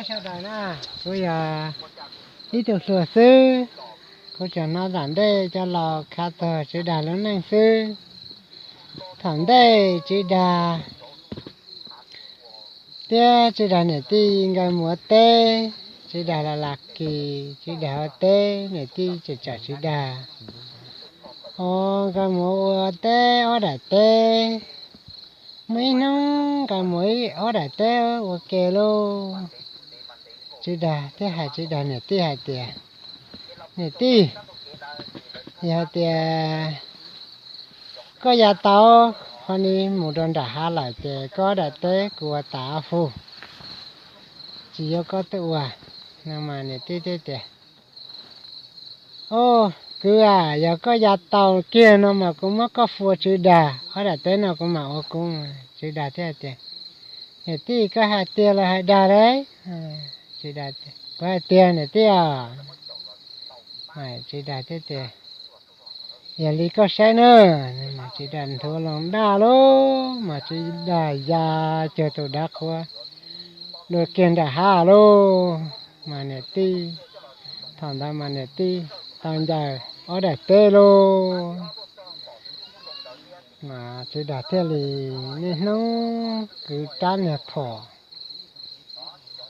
Sawv daws na, kuv yog ib tug hluas xwb, kuv tsuas hnov zam ntej cov laus khav txog Tswv Dag lub neej xwb. Thaum ntej Tswv Dag thiab Tswv Dag niam tij nkawd mus ua teb, Tswv Dag los lam kis Tswv Dag ua teb, niam tij tseem tsam Tswv Dag. Os, nkawd mus ua teb ob daim teb. Muaj ib hnub nkawd mus ib ob daim teb ua ke lauj. Tswv Dag thiaj hais Tswv Dag niam tij hais tias, niam tij, yog hais tias koj ya tau, ho nim mus rau nram hav lawm ces koj ob daim teb kuv ua tas ob hub, tsis yuav koj tuaj ua. No mas niam tij thiaj tias, os, kwv a, yog koj ya tau kiag no mas kuv muab koj hu ua Tswv Dag, ob daim teb no kuv mam ua kuv. Tswv Dag thiaj tias, niam tij, koj hais tiag los hais dag lauj? Tswv Dag, kuv hais tiag niam tij os. Tswv Dag thiaj tias, yog li koj saib na. Tswv Dag nthuav loo daj lauj, mas Tswv Dag ya cuag tus dav qhuav dua kiag nram hav lauj. Mas niam tij, thaum ntawd mas niam tij tau ncaws ob daim teb lauj. Mas Tswv Dag thiaj li niaj hnub kwv rab niag phom.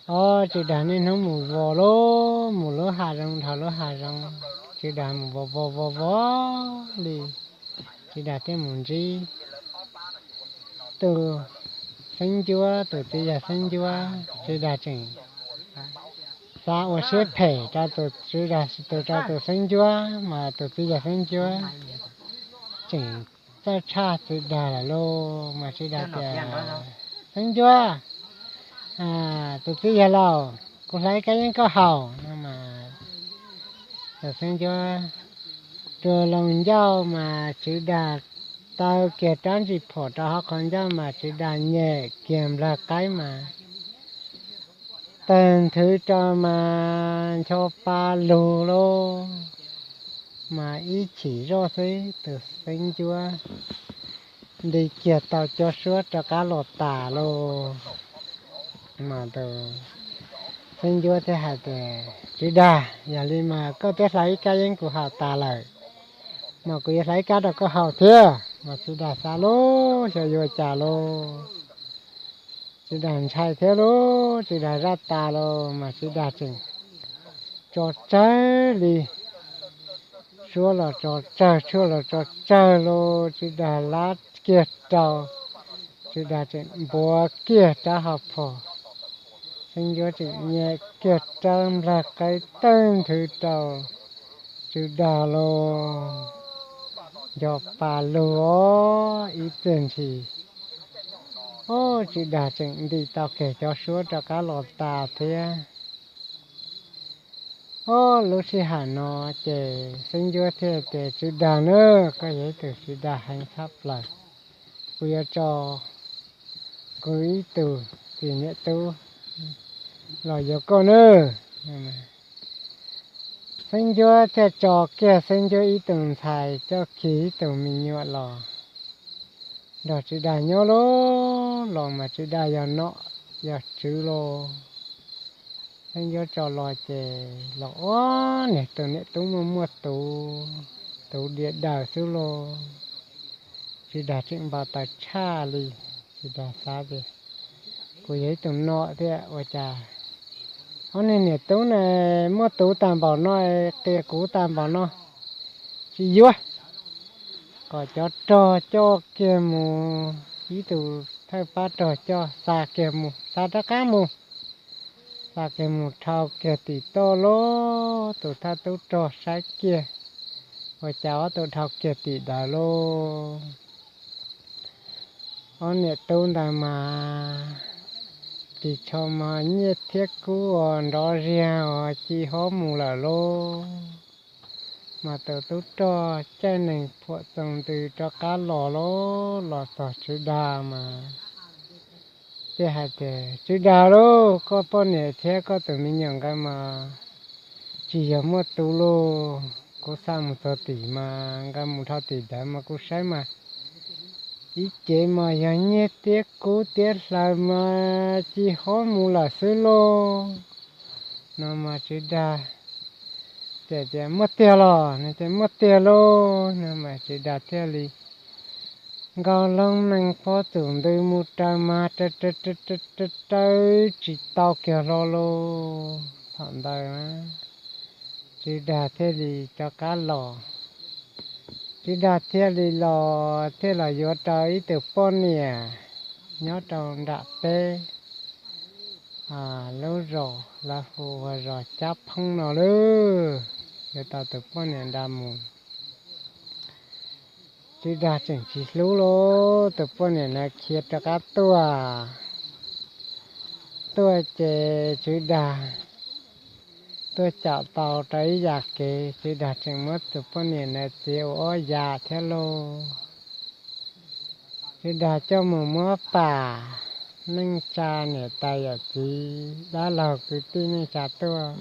Os, Tswv Dag niaj hnub mus vos lauj, mus lub hav zoov dhau lub hav zoov, Tswv Dag mus vos vos vos vos li. Tswv Dag thiaj mus ntsib tus xeeb ncuab, tus txiv yawg xeeb ncuab. Tswv Dag tseem xav ua siab phem rau tus, Tswv Dag tus, rau tus xeeb ncuab, mas tus txiv yawg xeeb ncuab tseem txawj tshaj Tswv Dag lawm lauj. Mas Tswv Dag tias, xeeb ncuab, tus txiv yawg laus, kuv hlais ib kab yeeb koj haus no mas. Tus xeeb ncuab rua loo ncauj mas Tswv Dag taw kiag rab ntsis phom rau hauv qhov ncauj mas Tswv Dag nyem kiag nplawg qaib mas tawg nthwv rau mas ncho pa lug lauj. Mas ib chim zoj xwb tus xeeb ncuab nti kiag tau cov suab rov qab los tas lauj. Mas tus xeeb ncuab thiaj hais tias, Tswv Dag, yog li mas koj twb hlais ib kab yeeb kuv haus tas lawm, mas kuv yuav hlais ib kab rau koj haus thiab. Mas Tswv Dag xav lauj, xyov yuav ua cas lauj. Tswv Dag ntshai thiab lauj, Tswv Dag zaj tas lauj, mas Tswv Dag tseem tso tsawg li, suab los tso tsawg, tshuaj los tso tsawg lauj, Tswv Dag lab kiag rau, Tswv Dag tseem npuav kiag rab hauv phom, xeeb ncuab tseem nyem kiag rab nplawg qaib tawg nthwv rau Tswv Dag lauj. Ncho pa lug os, ib pliag ntshis, os, Tswv Dag tseem nti tau kiag cov suab rov qab los tas thiab. Os, lub sij hawm no ces xeeb ncuab thiaj tias, Tswv Dag na, koj yog ib tug Tswv Dag heev tshaj plaws, kuv yuav tso kuv ib tug txiv niam tub los yuav koj nawb. Xeeb ncuab thiaj tso kiag xeeb ncuab ib tug ntxhais coj kiag ib tug me nyuam los nrog Tswv Dag nyob lauj. Los mas Tswv Dag yog nom yog tswv lauj. Xeeb ncuab tso los ces los ua niag tus niam tub muaj muaj tuv, tuv diav daws xwb lauj. Tswv Dag tseem npau taws tshaj li. Tswv Dag xav tias, kuv yog ib tug nom thiab ua cas ob niag niam tub ne muaj tuv tag npaum no, qias kuv tag npaum no, tsis yuav. Kom cov rog coj kiag mus, ib tug thawj pab rog coj xa kiag mus, xa rov qab mus, xa kiag mus dhau kiag tim toj lauj. Tus thawj tub rog saib kiag, ua cas ob tug dhau kiag tim ntawd lauj. Ob niam tub ntawd mas ris tsho mos nyiaj thiab kub uas nrov ziag uas ci hob mus lawm lauj. Mas tus tub rog caij nees phuam txoos ntws rov qab los lauj, los txog Tswv Dag mas thiaj hais tias, Tswv Dag lauj, koj poj niam thiab koj tus me nyuam nkawd mas tsis yog muaj tuv lauj. Kuv xa mus txog tim mas nkawd mus dhau tim ntawd mas kuv saib mas ib cev mas yog nyiaj tiab kub tiab hlaws mas ci hob mus lawm xwb lauj. No mas Tswv Dag txawm tias, Muaj tiag los? No ces, Muaj tiag lauj. No mas Tswv Dag thiaj li nkaug loo nees pob txuas ntws mus raws mas raws raws raws raws tsis tau kiag hlo lauj. Thaum ntawd Tswv Dag thiaj li rov qab los. Tswv Dag thiaj li los thiaj los yuav rau ib tug poj niam nyob rau nram peb lub zos lawv hu ua zos Cab Phoob no lauj. Yuav tau tus poj niam nrad mus, Tswv Dag tseem tsis hlub lauj, tus poj niam na khiav rov qab tuaj. Tuaj ces Tswv Dag tuaj caum tau rau ib yam kev, Tswv Dag tseem muab tus poj niam na txiav ua ob yam thiab lauj. Tswv Dag coj mus muab pam neej tsa niam tais yawm txiv dab laug kwv tij neej tsa tuaj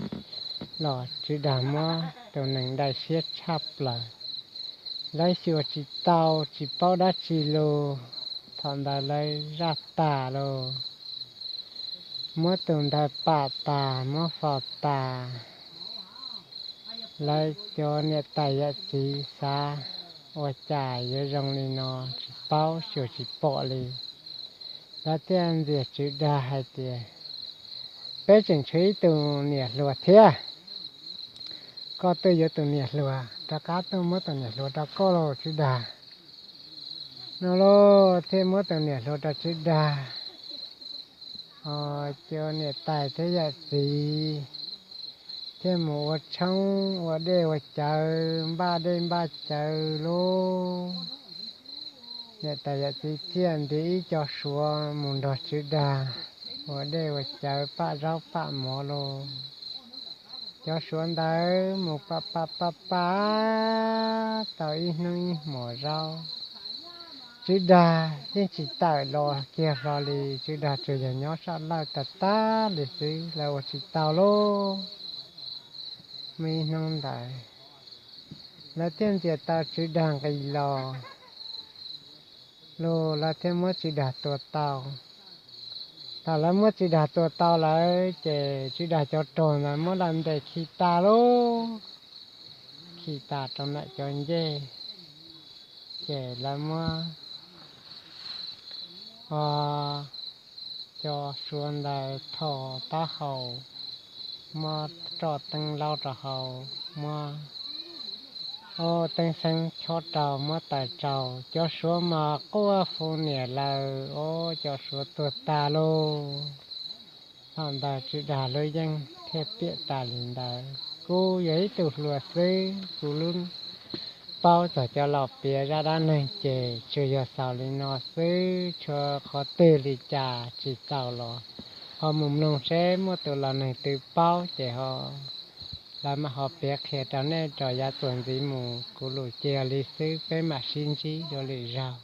los Tswv Dag muab tus nees dai siab tshaj plaws. Lawv xyuas tsis tau tsis paub dab tsi lauj. Thaum ntawd lawv zaj tas lauj, muab tus ntawd pam tas muab faus tas. Lawv cov niam tais yawm txiv xav ua cas yuav zoo li no, tsis paub xyuas tsis pom li. Lawv thiaj ntxias Tswv Dag hais tias, Peb tseem tshuav ib tug niam hluas thiab, koj tuaj yuav tus niam hluas rov qab tuaj muab tus niam hluas rau koj lauj Tswv Dag. No lauj, thiaj muab tus niam hluas rau Tswv Dag. Cov niam tais thiab yawm txiv thiaj mus ua tshoob ua dej ua cawv, npaj dej npaj cawv lauj. Niam tais yawm txiv thiaj ntiav ib co suav mus nrog Tswv Dag ua dej ua cawv paj zaub paj mov lauj. Cov suav ntawd mus paj paj paj paj tau ib hnub ib hmos zaub, Tswv Dag yeej tsis tawm los kiag hlo li. Tswv Dag tsuas yog nyob sab lawj tag tag li xwb, lawv ua tsis tau lauj. Muaj ib hnub ntawd lawv thiaj ntxias tau Tswv Dag nqis los lauj, lawv thiaj muab Tswv Dag tua tau. Thaum lawv muab Tswv Dag tua tau lawm ces Tswv Dag cov rog ntawd muab lawv ntes khi tas lauj, khi tas rau ntawm cov ncej. Ces lawv muab cov suav ntawd tho taub hau, muab roj teeb laub rau hauv, muab teeb xeeb chob rau, muab tais rau, cov suav mas quaj fu niam laws, o, cov suav tuag tas lauj. Thaum ntawd Tswv Dag lub yeej thiaj piam tas li ntawd. Kuv yog ib tug hluas xwb, kuv lub paub txog cov laus piav zaj dab neeg ces tsuas yog xaus li no xwb, tshuav qhov twg li cas tsis txaus los ho mus mloog seb muaj tus laus neeg twg paub ces ho lawv mam ho piav qhia rau nej rau yav txuas ntxiv mus. Kuv lus ces yog li xwb, peb mam sib ntsib dua lwm zaug.